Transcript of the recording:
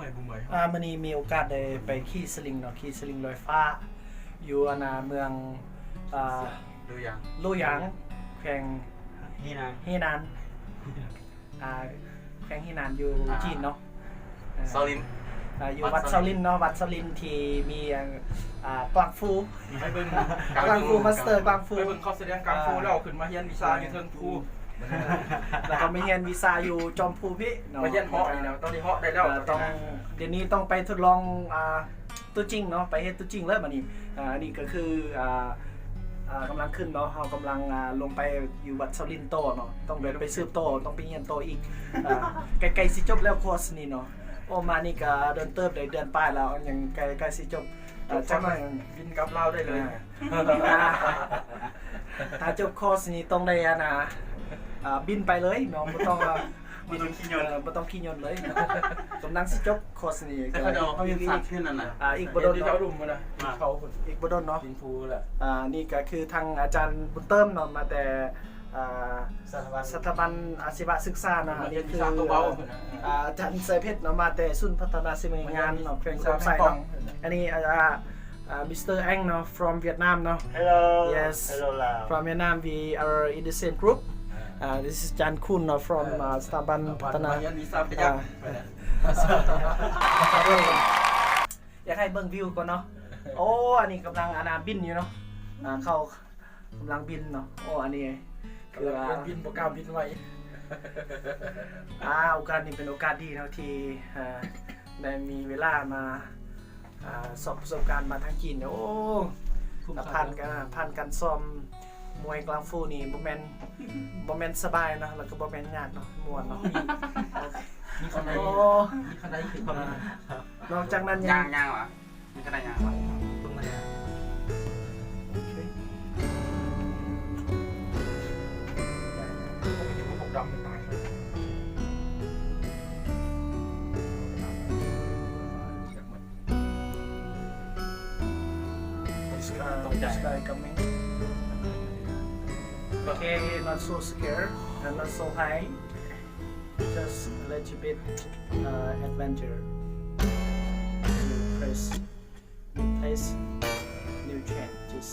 ອ່າ ມື້ນີ້ມີໂອກາດໄດ້ໄປຂີ່ສະລິງເນາະ ຂີ່ສະລິງລອຍຟ້າ ຢູ່ອັນນ່າ ເມືອງ ອ່າ ໂລຢາງ ໂລຢາງ ແຂວງເຮນານ ເຮນານ ອ່າ ແຂວງເຮນານຢູ່ ອ່າ ຈີນເນາະ ເອີ ເຊົາລິນ ອ່າ ຢູ່ວັດເຊົາລິນເນາະ ວັດເຊົາລິນທີ່ມີ ອ່າ ກວາງຟູ ໄປເບິ່ງກວາງຟູ ມາສເຕີກວາງຟູ ໄປເບິ່ງເຂົາສະແດງກວາງຟູ ອ່າ ແລ້ວຂຶ້ນມາຮຽນວິຊາຢູ່ເທິງພູ ແລ້ວກໍມາຮຽນວິຊາຢູ່ຈອມພູພີ້ເນາະ ມາຮຽນເຫາະນີ້ນະ ຕອນນີ້ເຫາະໄດ້ແລ້ວ ເອີ ຕ້ອງ ດຽວນີ້ຕ້ອງໄປທົດລອງ ອ່າ ຕົວຈິງເນາະ ໄປເຮັດຕົວຈິງເລີຍບາດນີ້ ອ່າ ອັນນີ້ກໍຄື ອ່າ ອ່າ ກຳລັງຂຶ້ນເນາະ ເຮົາກຳລັງ ອ່າ ລົງໄປຢູ່ວັດເຊົາລິນຕໍ່ເນາະ ຕ້ອງໄປ ໄປສືບຕໍ່ ຕ້ອງໄປຮຽນຕໍ່ອີກ ອ່າ ໃກ້ໆຊິຈົບແລ້ວຄອສນີ້ເນາະ ໂອ້ ມານີ້ກໍດົນເຕີບໄດ້ ເດືອນປາຍແລ້ວ ຍັງໃກ້ ໃກ້ຊິຈົບ ອ່າ ຈັກໜ້ອຍບິນກັບລາວໄດ້ເລີຍ ອ່າ ຖ້າຈົບຄອສນີ້ຕ້ອງໄດ້ອັນນ່າ ອ່າ ບິນໄປເລີຍເນາະ ບໍ່ຕ້ອງວ່າ ບໍ່ຕ້ອງຂີ່ຍົນ ເອີ ບໍ່ຕ້ອງຂີ່ຍົນເລີຍ ກຳລັງຊິຈົບຄອສນີ້ ແຕ່ເຂົາເຈົ້າເຂົາເຮັດສັດເຮັດນັ້ນນະ ອ່າ ອີກບໍ່ດົນເນາະ ເຂົາພຸ້ນ ອີກບໍ່ດົນເນາະ ກິນພູແຫຼະ ອ່າ ນີ້ກໍຄືທາງອາຈານບຸນເຕີມເນາະ ມາແຕ່ ອ່າ ສະຖາບັນ ສະຖາບັນອາຊີວະສຶກສາເນາະ ອັນນີ້ຄື ອ່າ ອາຈານໄຊເພັດເນາະ ມາແຕ່ສູນພັດທະນາສີແມ່ງາມເນາະ ແຂວງອຸດົມໄຊເນາະ ອັນນີ້ ອ່າ ອ່າ ມິສເຕີແອງເນາະ from Vietnam ເນາະ Hello. Yes. Hello ລາວ From Vietnam. We are in the same group. ອ່າ this is ຈານຄູນເນາະ from ອ່າ ສະຖາບັນພັດທະນາ ຢາກໃຫ້ເບິ່ງວິວກ່ອນເນາະ ໂອ້ ອັນນີ້ກຳລັງອັນນ່າບິນຢູ່ເນາະ ອ່າ ເຂົາກຳລັງບິນເນາະ ໂອ້ ອັນນີ້ຄືວ່າບິນບໍ່ກ້າບິນໄວ ອ່າ ໂອກາດນີ້ເປັນໂອກາດດີເນາະ ທີ່ ອ່າ ໄດ້ມີເວລາມາ ອ່າ ສອກປະສົບການມາທາງຈີນ ໂອ້ ຜ່ານການ ຜ່ານການຊ້ອມມວຍກວາງຟູນີ້ ບໍ່ແມ່ນ ບໍ່ແມ່ນສະບາຍເນາະ ແລ້ວກໍບໍ່ແມ່ນຍາກເນາະ ມ່ວນເນາະ ມີ ມີຄັນໄດ ໂອ້ ມີຄັນໄດຂຶ້ນມາ ນອກຈາກນັ້ນຍັງ ຍ່າງ ຍ່າງຫວາ? ມີຄັນໄດຍ່າງຫວາ? ພວກດຳມັນຕາຍ This guy, this guy coming. Okay, not so scared and not so high. Just a little bit, uh, adventure. New place, new place, new changes.